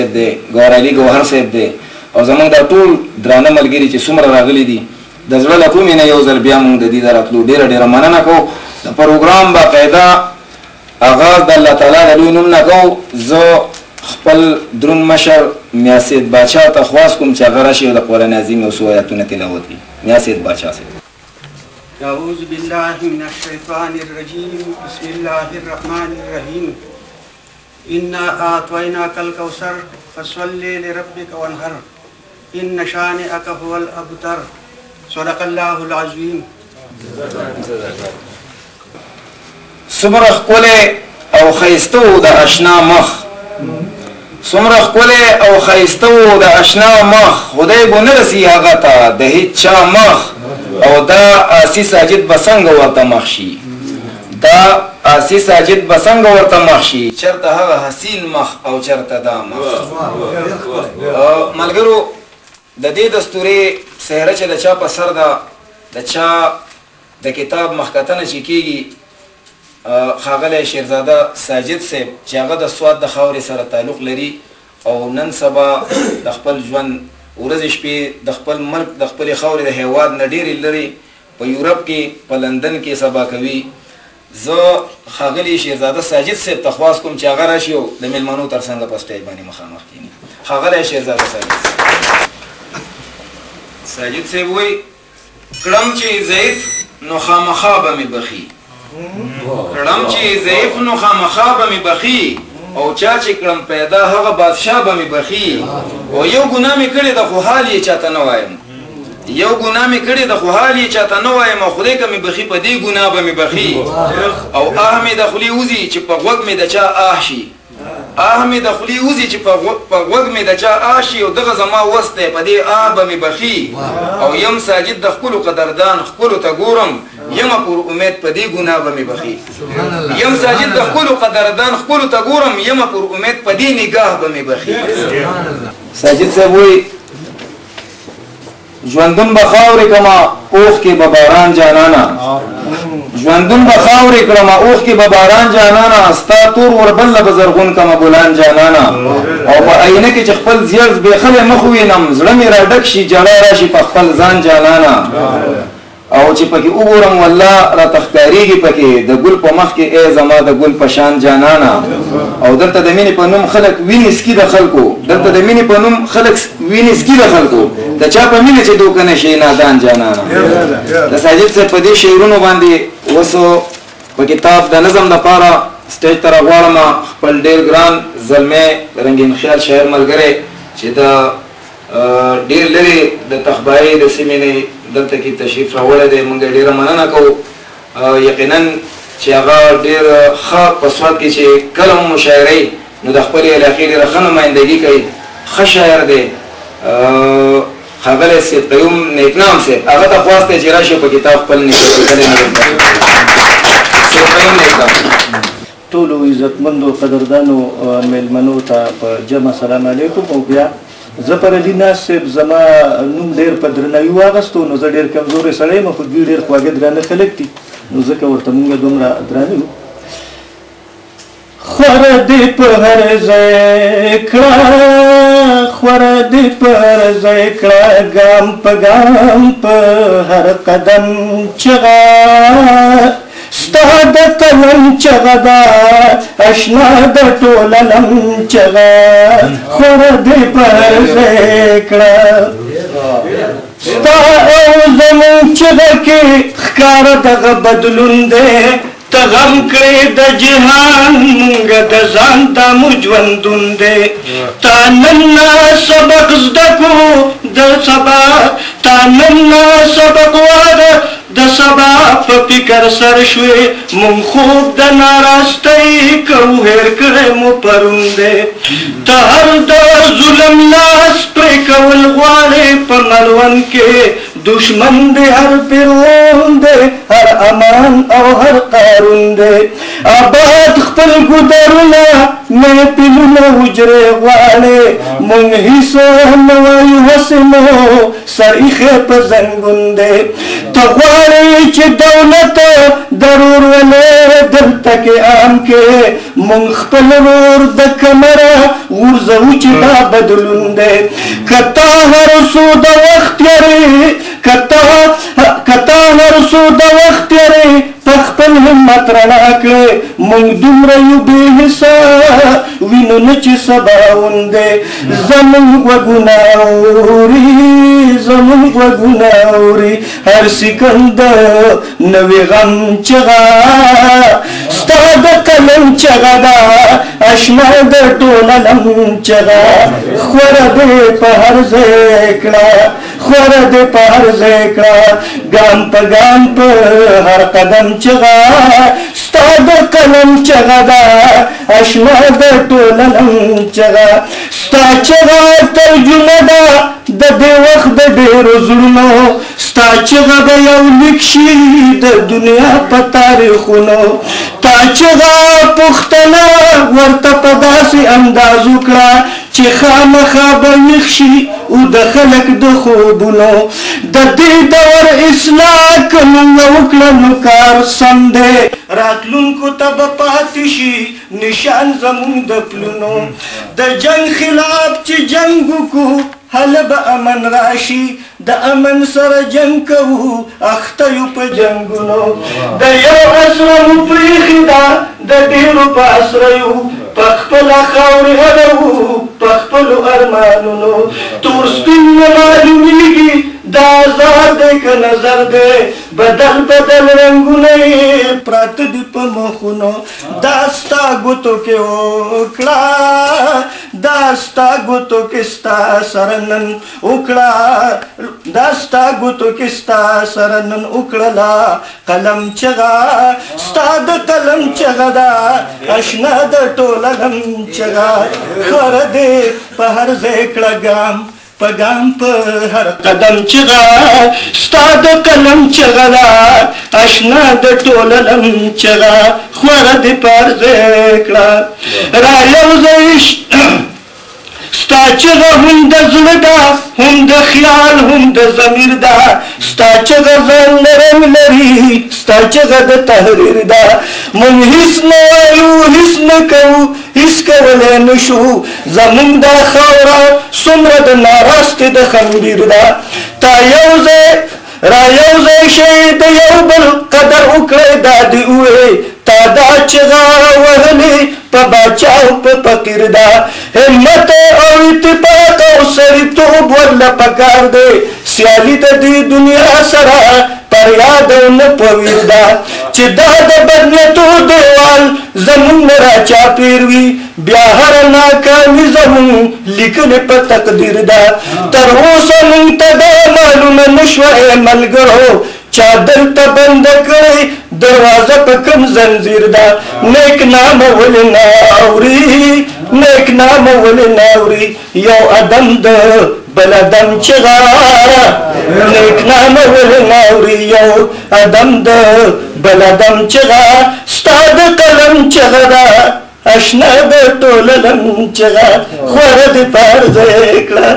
صاحب دی، ګوهر علي ګوهر صاحب دی، او زمونږ دا ټول درانه ملګري چې څومره راغلي دي، د زړه له کومې نه یو ځل بیا مونږ د دې د راتلو ډېره ډېره مننه کوو. د پروګرام باقاعده آغاز د الله تعالی د لوی نوم نه کوو. زه خپل درون مشر میا سید باچا ته خواست کوم چې هغه راشي او د قرآن عظیم یو څو آیاتونه تلاوت کړي. میا سید باچا صاحب. أعوذ بالله من الشيطان الرجيم، بسم الله الرحمن الرحيم. إنا أعطيناك الكوثر فصل لربك وانحر إن شانئك هو الأبتر. صدق الله العظيم. څومره ښکلی او ښایسته و د اشنا مخ، څومره ښکلی او ښایسته و د اشنا مخ، خدای به نه رسي هغه ته د هیڅ چا مخ. او دا آسی ساجد به څنګه ورته مخ شي، دا آسی ساجد به څنګه ورته مخ شي، چېرته هغه حسین مخ او چېرته دا مخ. ملګرو، د دې دستورې څهره چې د چا په سر ده، د چا د کتاب مخکتنه چې کېږي، ښاغلی شیرزاده ساجد صاحب چې هغه د سوات د خاورې سره تعلق لري او نن سبا د خپل ژوند ورځې شپې د خپل ملک د خپلې خاورې د هیواد نه ډېرې لرې په یورپ کې په لندن کې سبا کوي. زه ښاغلي شیرزاده ساجد صاحب ته خواست کوم چې هغه راشي او د میلمنو تر څنګه په سټیج باندې مخامخ کښېني. ښاغلی شیرزاده ساجد صاحب. ساجد صاحب وایي: کړم چې ضعیف نو خامخا به مې بخي، کړم چې ضعیف نو خامخا به مې بخي، او چا چې کړم پیدا هغه بادشاه به مې بخي. او یو ګناه مې کړې ده خو حال یې چاته نه وایم، یو ګناه مې کړې ده خو حال یې چاته نه وایم، او خدای که مې بخي په دې ګناه به مې بخي. او آه مې د خولې وځي چې په غوږ مې د چا آه شي، آه مې د خولې وځي چې په غوږ مې د چا آه شي، او دغه زما وس دی په دې آه به مې بخي. او یم ساجد د ښکلو قدردان ښکلو ته ګورم، یمه پر امید په دې ګناه به مې بخي. یم ساجد د ښکلو قدردان ښکلو ته ګورم، یمه پر امید په دې نګاه به مې بخي. ساجد صاحب وایي: ژوندون به خاورې کړمه اوښکې به باران جانانه، ژوندون به خاورې کړمه اوښکې به باران جانانه، ستا تور وربل له به زرغون کړمه ګلان جانانه. او په آینه کې چې خپل زیړ زبېښلی مخ ووینم، زړه مې راډک شي ژړا راشي په خپل ځان جانانه. او چې پکې وګورم والله راته ښکارېږي پکې د ګل په مخ کې ای زما د ګل په شان جانانه. او دلته د مینې په نوم خلک وینې سکي د خلکو، دلته د مینې په نوم خلک وینې سکي د خلکو، د چا په مینه چې دوکه نه شي نادان جانانه. د ساجد صاحب په دې شعرونو باندې اوس په کتاب د نظم دپاره سټیج ته راغواړم خپل ډېر ګران زلمی رنګین خیال شاعر ملګری چې د ډېر لرې د تخبایۍ د سیمې نه دلته کې تشریف راوړی دی، موږ یې ډېره مننه کوو. یقینا چې هغه ډېر ښه په سوات کې چې کله هم مشاعره نو د خپلې علاقې ډېره ښه نمایندګي کوي، ښه شاعر دی. ښاغلی سید قیوم نیکنام صاحب هغه ته خواست دی چې راشي په کتاب خپل لیکلی نظم. سید قیوم نیکنام. ټولو عزتمندو قدردانو میلمنو ته په جمع سلام علیکم. او بیا ظفر علي ناز صاحب زما نوم ډېر په درناوي واغستو، نو زه ډېر کمزوری سړی یم، خو دوی ډېر خواږه درانه خلک دي، نو ځکه ورته مونږ دومره درانه یو. خوره دې په هر ځای کړه، خوره دې په هر ځای کړه، ګام په ګام په هر قدم چغه، ستا د قلم چغه ده اشنا د ټول علم چغه، خوره دې په هر ځای کړه. ستا او زمونږ چغه کې ښکاره دغه بدلون دی، ته غم کړې د جهان مونږ د ځان دا مو ژوندون دی. تا نن نه سبق زده کو د سبا، تا نن نه سبق واده د سبا په فکر سر شوې، مونږ خوب د ناراستۍ کوو هېر کړی مو پرون دی. ته هر د ظلم لاس پرې کول غواړې په مړوند کې، دشمن دی هر فرعون دی، هر امان او هر قارون دی. آباد خپل ګودرونه محفلونه حجرې غواړې، مونږ هیڅ نه وایو هسې مو سر ایښی په زنګون دی. ته غواړې چې دولت ضرور ولې دلته کې عام کې، مونږ خپل ورور د کمره غورځوو چې دا بدلون دی. که تا هر څو د وخت یاري، که تا هر څو د وخت یاري په خپل همت رڼا کړې، مونږ دومره یو بې حسه وینو نه چې سباون دی. زمونږ غوږونه اوري، زمونږ غوږونه اوري هر سکند نوې غم چغه، ستا د قلم چغه ده اشنا د ټول علم چغه. خوره دې په هر ځای کړه، خوره دې په هر ځای کړه، ګام په ګام په هر قدم چغه، ستا د قلم چغه ده اشنا د ټول علم چغه. ستا چغه ترجمه ده د دې وخت د ډېرو زړونو، ستا چغه به یو لیک شي د دنیا په تاریخونو. تا چغه پوښتنه ورته په داسې انداز وکړه چې خامخا به ویښ شي او د خلک د خوبونو. د دې دور اصلاح که مونږ وکړه نو کار سم دی، راتلونکو ته به پاتې شي نشان زمونږ د پلونو. د جنګ خلاف چې جنګ وکړو هله به امن راشي، د امن سره جنګ کوو اخته یو په جنګونو. د یو اسره مو پرېښې ده د ډېرو په اسره یو، په خپله خاورې اړوو په خپلو ارمانونو. تور سپین نه معلومیږي دا ازاد دی که نظر دی، بدل بدل رنګونه یې پراته دي په مخونو. دا ستا ګوتو کې وکړه، دا ستا ګوتو کې ستا سره نن وکړه، دا ستا ګوتو کې ستا سره نن وکړله قلم چغه، ستا د قلم چغه ده اشنا د ټول علم چغه. خوره دې په هر ځای کړه ګام په ګام په هر قدم چغه، ستا د قلم چغه ده اشنا د ټول علم چغه. خوره دې په هر ځای کړه را یو ځای، ستا چغه هم د زړه ده هم د خیال هم د ضمیر ده، ستا چغه ځان نرم لري ستا چغه د تحریر ده. مونږ هیڅ نه وایو هیڅ نه کوو هیڅ کولی نه شو، زمونږ دا خاوره څومره د ناراستې د خمبیر ده. تا یو ځای را یو ځای شئ د یو بل قدر وکړئ دا دې ووایي، تا دا چغه وهلې په باچا او په فقیر ده. همت او اتفاق او سړیتوب ورله پکار دی، سیالي د دې دنیا سره پر یاد او نه په ویر ده. چې دا د بدنیتو دیوال زمونږ نه راچاپېر وي، بیا هره ناکامي زمونږ لیکلې په تقدیر ده. تر اوسه مونږ ته دا معلومه نه شوه ای ملګرو، چا دلته بنده کړې دروازه په کوم زنځیر ده. نیک نامه ولې نه اوري، نیک نامه ولې نه اوري یو ادم د بل ادم چغه، نیک نامه ولې نه اوري یو ادم د بل ادم چغه. ستا د قلم چغه ده اشنا د ټول علم چغه، خوره دې په هر ځای کړه.